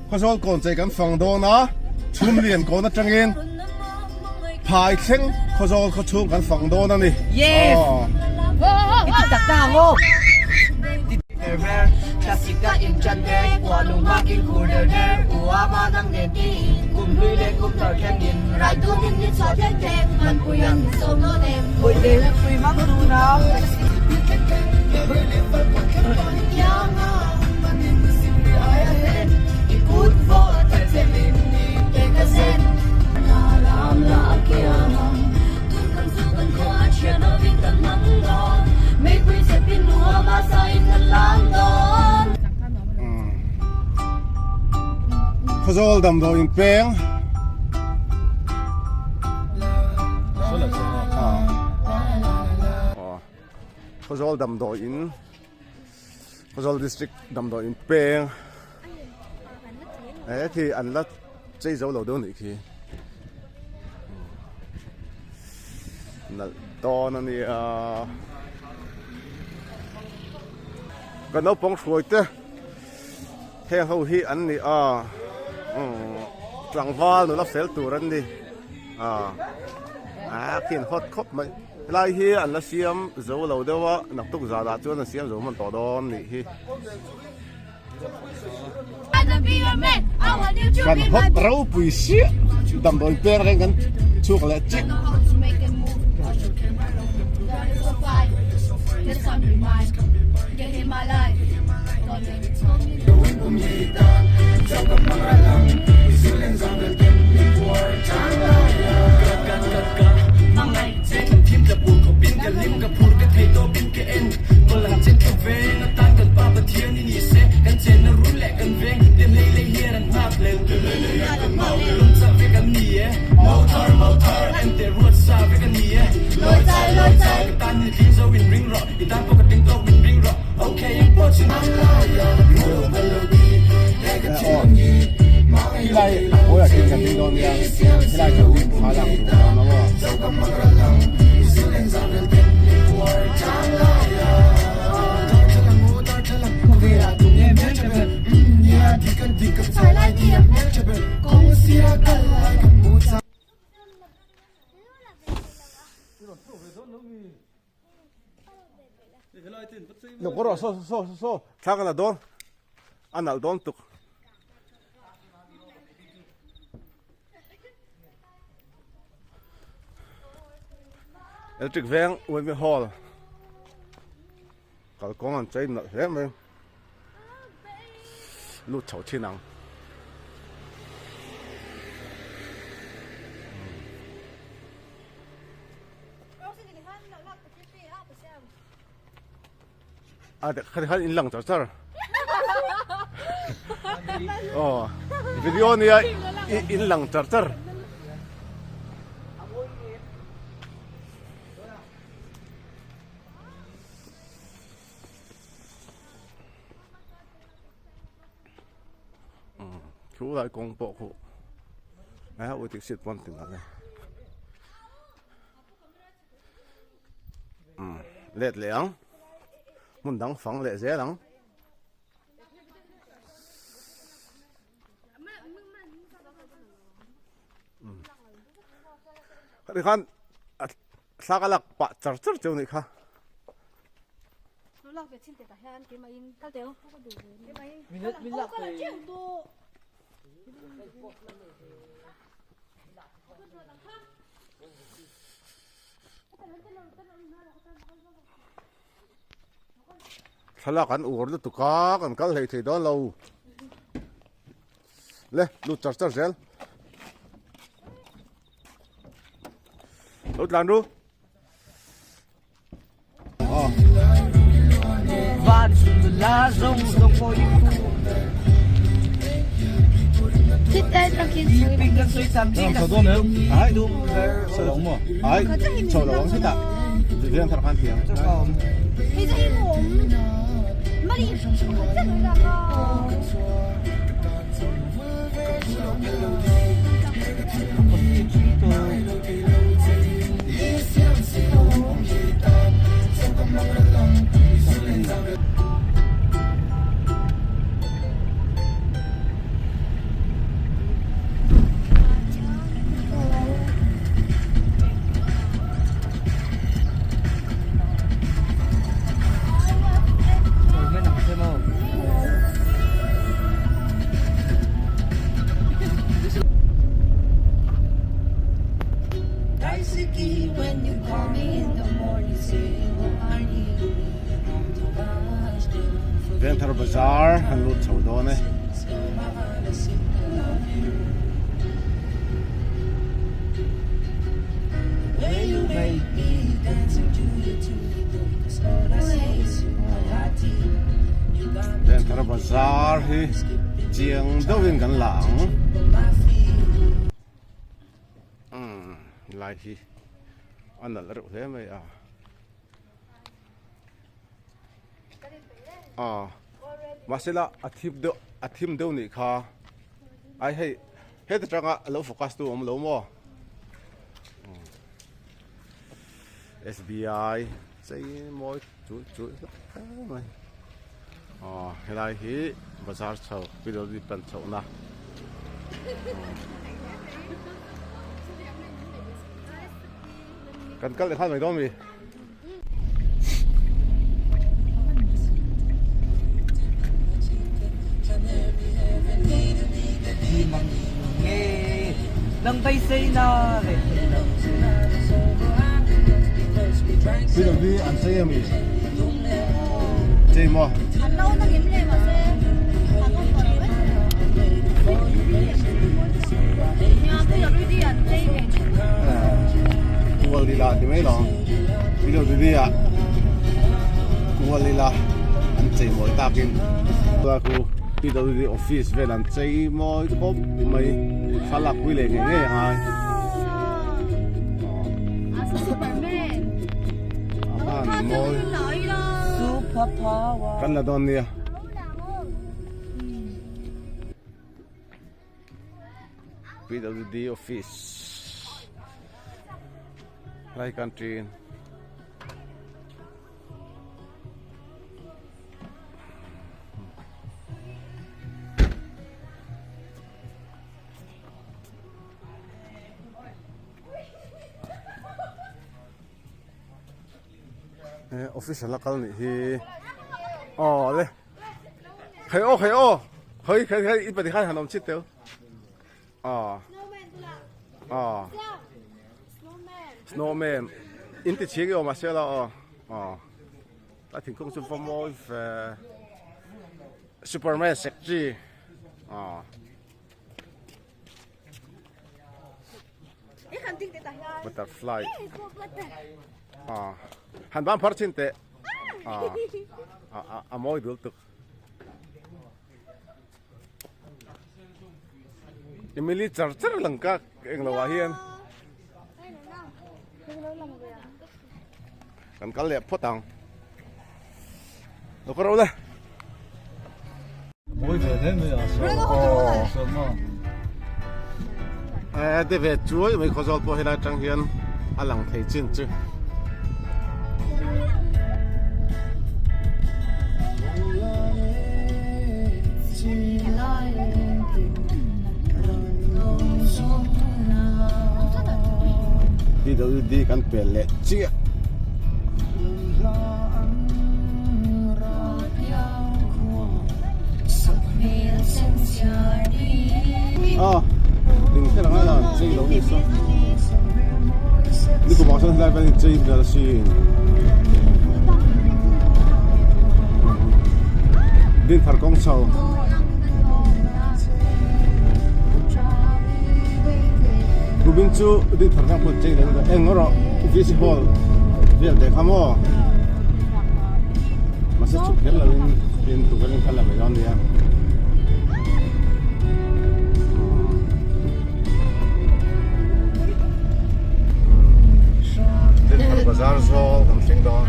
Khawzawl kawn chei kan fang dawn a, Chhumlian kawn atangin phai thleng Khawzawl khaw chhung kan fang dawn a ni. Yes! I ti tak tak ang aw! Khawzawl damdawi in peng Khawzawl damdawi in Khawzawl district damdawi in peng he khi an la chei zo lo deuh anih khi nalh dawn a nia ka naupang hruai te heng ho hi an ni a tlangval nula fel tur an ni a a khi an hot khawp mai. Helai hi an la siam zo lo deuh a, naktuk zanah chuan an siam zo hman tawh dawn nih hi. Kan hawt ropui siah damdawi peng reng kan chhuak leh chiah. Lo saw saw saw thla ka la dawn a nalh dawn tuk. Electric veng Uaimi Hall kalkawng an chei nalh hle mai lut chho thin ang. A te kha khan in lang char char. Oh, video nia in lang char char. Khu lai kawng pawh khu. Ai ha ui tik sit pawn tin ale. Umm let leh ang hmun dang fang leh zel ang. Khati khan a thla ka lak pah char char cheu nih kha. Thlalak an ur lutuk a kan kal hlei thei dawn lo le lut char char zel lo tlan ru Bazar kan lut chho dawn e. Dinthar Bazar hi chiang deuhin kan la ang. Umm lai hi a nalh reuh hle mai a. Aw mahse la a thim deuh a thim deuh nih kha ai hei heta tanga lo focus tu awm lo maw S_B_I chei mawi chu chu hle mai aw helai hi bazar chho P_W_D pan chhoh na. Kan kal leh nghal mai dawn mi. Pidawdi an chei ami? Chei maw? Kual ila ti mai lo video didi ah kual ila an chei mawi takin tua khu PWD office vel an chei mawi khawp mai thlalak pui leh ngei ngei a ngai a han mawi kan la dawn nia. PWD office lai country office a la kal nih hi aw le Khai aw khai aw khoi khai khai i pati khai han awm chit teu a a snowman in ti ching i awm a sela aw a ta thingkung chu va mawi ve superman sek chi a Butterfly ah han ban phar chin teh ah a mawi dul tuk Emily char char lang ka eng lo ah hian kan kal leh phawt ang lo ka ro le Mawi ve hle mai a saw saw maw. Eh de ve chuai mai khawzawl pawh helai atang hian a lang thei chin chu. PWD kan pel leh chiah. Aw ding thel ang a chei lo ni saw ni kum ah sawn helai vel hi chei vel a sin Dinthar kawng chho. Kumin chu Dinthar kang pawh chei lo ni eng erawh VC Hall vel te kha maw mahse chhuk kher lo in in tukverh in kal la mai dawn nia. Dinthar bazar zawl kan thleng dawn.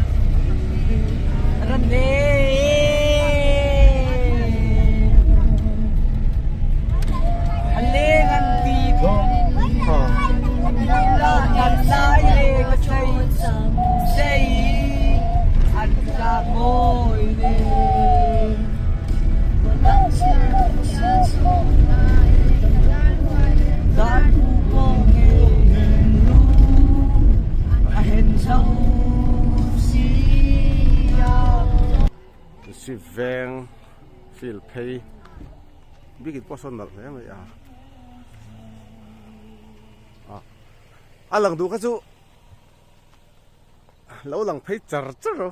Veng field phei bikin pawh sawn nalh hle mai a a lang duh kha chu lo lang phei char char a.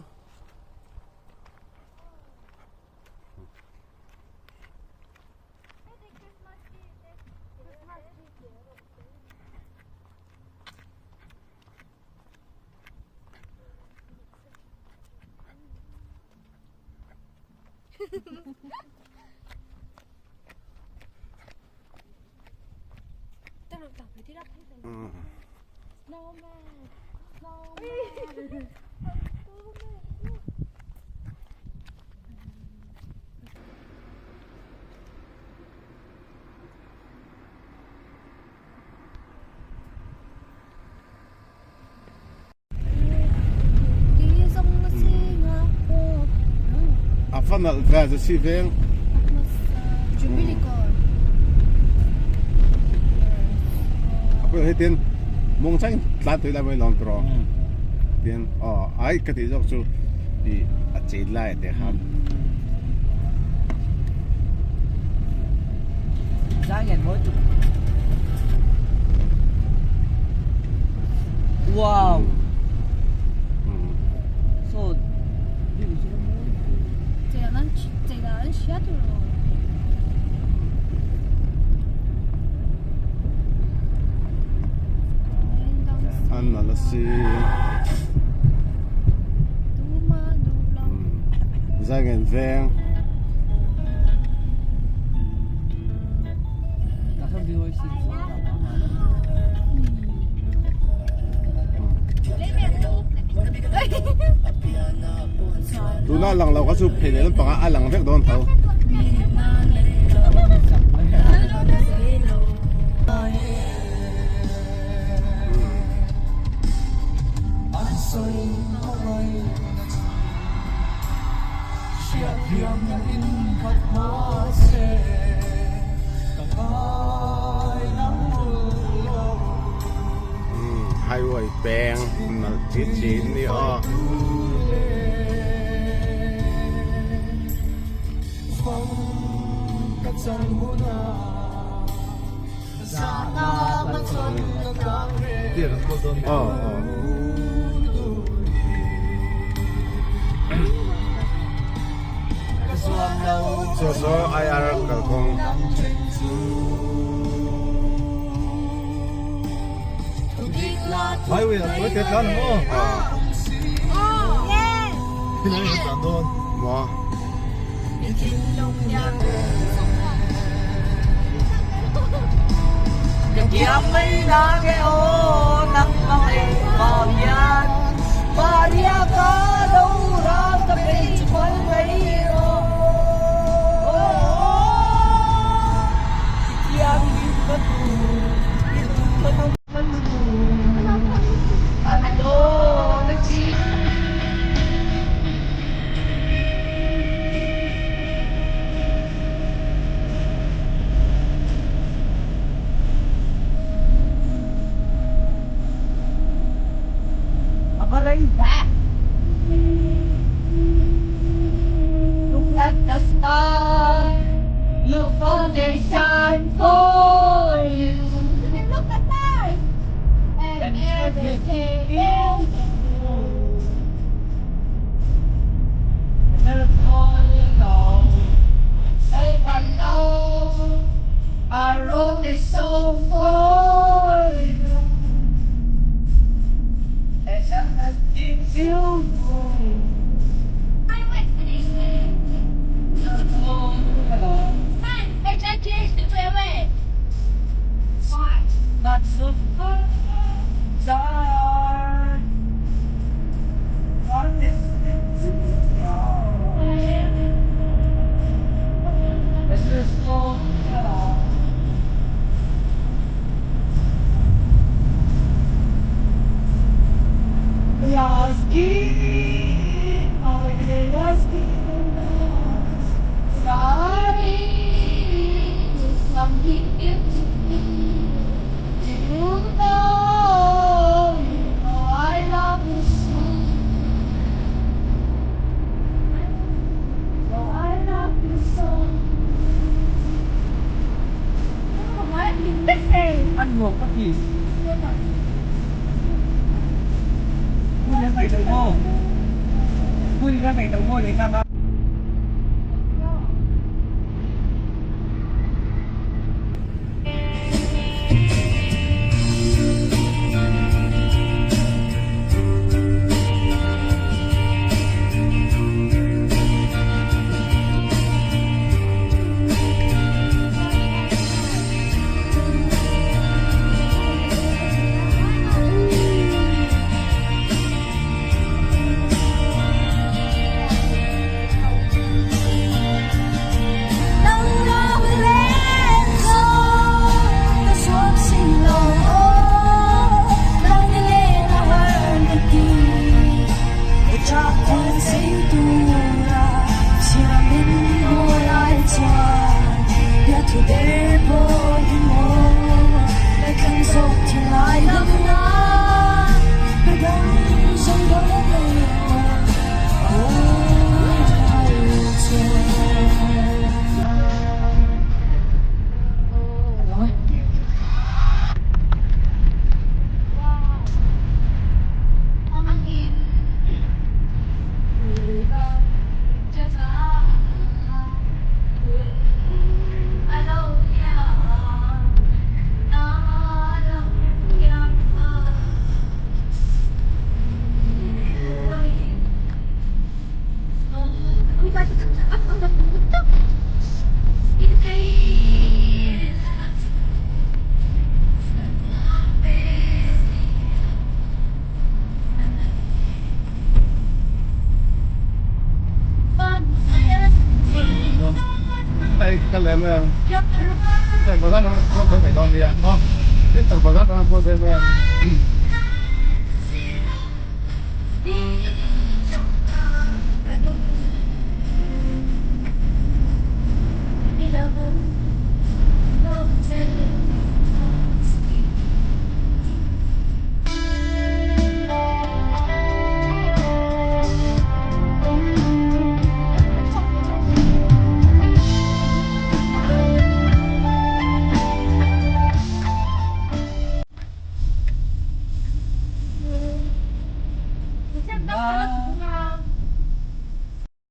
A va nalh ve a si veng. A pawh hei tin mawng chang tlan tui lai mai lawm tawh tin aw ai ka tih zawk chu ih a chei lai te khan. Wow. So An nalh a si. Zaingen veng. Tuna lang lo kha chu phei leh lampangah a lang vek dawn tho. Highway peng nalh chi chi ni aw. Aw aw. Saw saw IR kalkawng. Highway ah tuai te tlan ang aw. Thil a tlan dawn. Maw. Hei ka lem em hei bazar ah pawh kan dawn nia maw bazar ah pawh kan dawn.